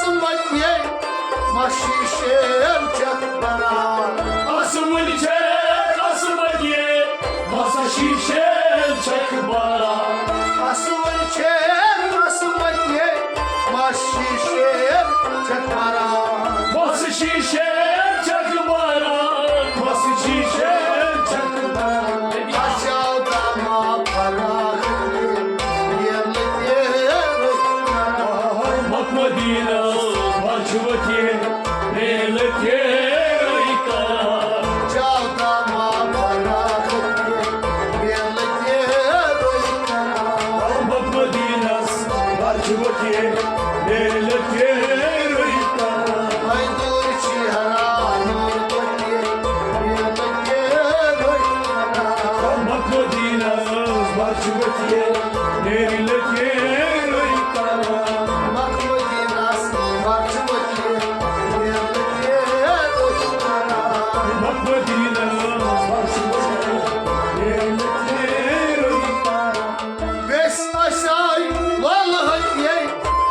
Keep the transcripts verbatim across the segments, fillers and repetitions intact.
مت یے، مس شیشین چھکھ بران۔ اصل چھے، اصل یے، مس شیشین چھکھ بران۔ اصل چھے، اصل یے، مس شیشین چھکھ بران۔ مس شیشین چھکھ بران، مس شیشین چھکھ بران۔ اچھا، دما پھرا۔ مدینس بچوت یہ ریل تیرے کران۔ مدینس بچوت یہ ریل تیرے کران۔ مدینس بچوت یہ ریل تیرے کران۔ مدینس بچوت یہ ریل تیرے کران۔ ویس اسے لولہٕ ہتیے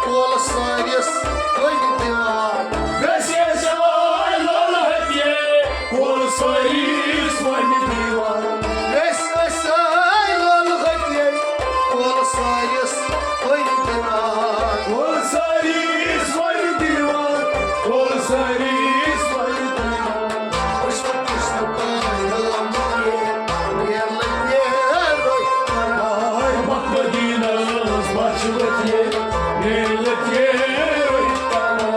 کول سٲرِس کُنہِ دِوان۔ ویس اسے لولہٕ ہتیے کول سٲرِس کُنہِ دِوان۔ ویس اسے لولہٕ ہتیے کول سٲرِس کُنہِ دِوان۔ کول سٲرِس کُنہِ دِوان۔ کول سٲرِس کُنہِ دِوان۔ وٕچھ نہٕ، وٕچھ نہٕ کانٛہہ۔ مدینس بچوت یہ ریل تیرے کران۔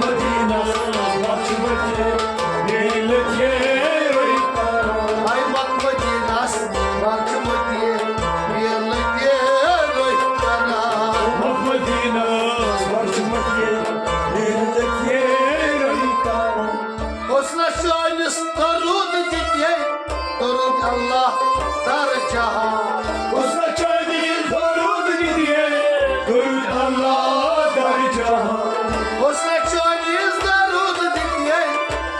مدینس بچوت یہ ریل تیرے کران۔ مدینس بچوت یہ ریل تیرے کران۔ مدینس بچوت یہ ریل تیرے کران۔ حسنس چٲنِس درود دِتھ یے، درود اللہ در جہان۔ حسنس چٲنِس درود دِتھ یے، درود اللہ در جہان۔ حسنس چٲنِس درود دِتھ یے،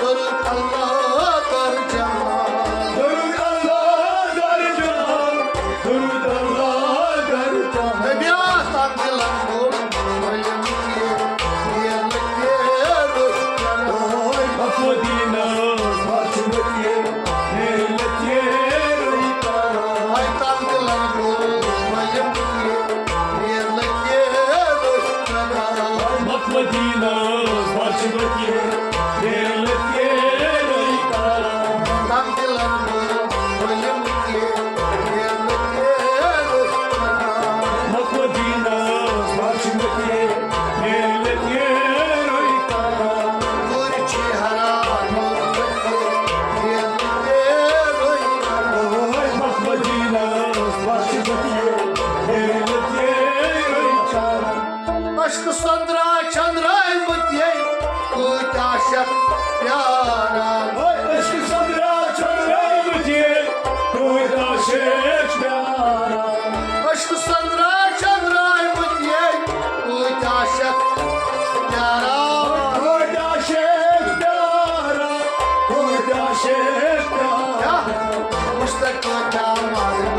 درود اللہ در جہان۔ درود اللہ در جہان۔ درود اللہ در جہان۔ نبیا تنگ لنگو۔ عشق سندرا چندرائے مت یے، کۭتۍ عاشق پیاران۔ عشق سندرا چندرائے مت یے، کۭتۍ عاشق پیاران۔ عشق سندرا چندرائے مت یے، کۭتۍ عاشق پیاران۔ کۭتۍ عاشق پیاران، کۭتۍ عاشق پیاران۔ کیٛاہ؟ مشتاق کۭتۍ عاشق پیاران۔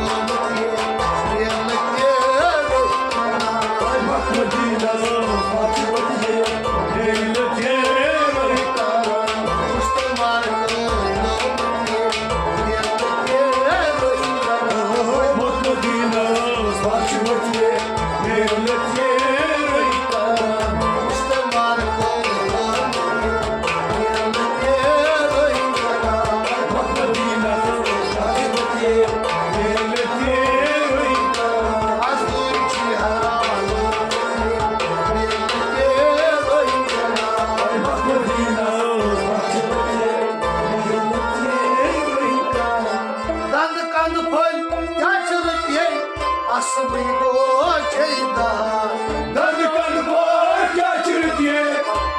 دند کند پھل کیا چھ رپیے، اصل گو چھ دہان۔ دند کند پھل کیا چھ رپیے،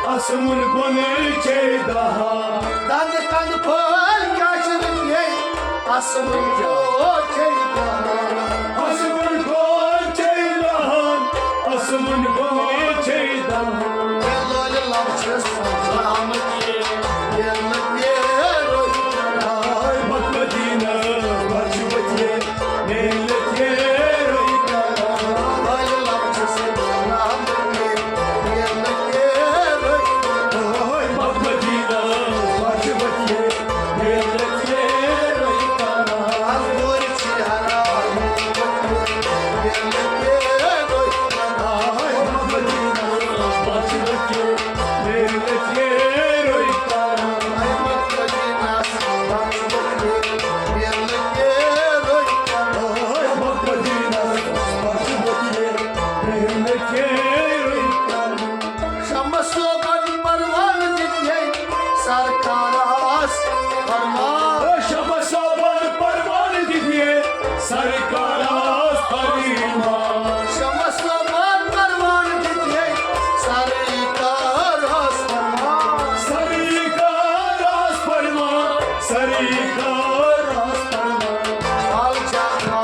اصل گو چھ دہان۔ دند کند پھل کیا چھ رپیے، اصل گو چھ دہان۔ اصل گو چھ دہان، صُبحن بہار چھے دم۔ لولہِ لب چھِ سلامت۔ ییٚلہِ تیرٕ کران۔ مکہ مدینہ پرچہِ وتھِ۔ میلہِ تیرٕ کران۔ لولہِ لب چھِ سلامت۔ ییٚلہِ تیرٕ کران۔ مکہ مدینہ پرچہِ وتھِ۔ میلہِ تیرٕ کران۔ شمس صٲبن پروان دِتھ سرکارس فرمان۔ شمس صٲبن پروان دِتھ سرکارس فرمان۔ شمس صٲبن پروان دِتھ سرکارس فرمان۔ سرکارس فرمان۔ سرکارس فرمان۔ حال چاہتا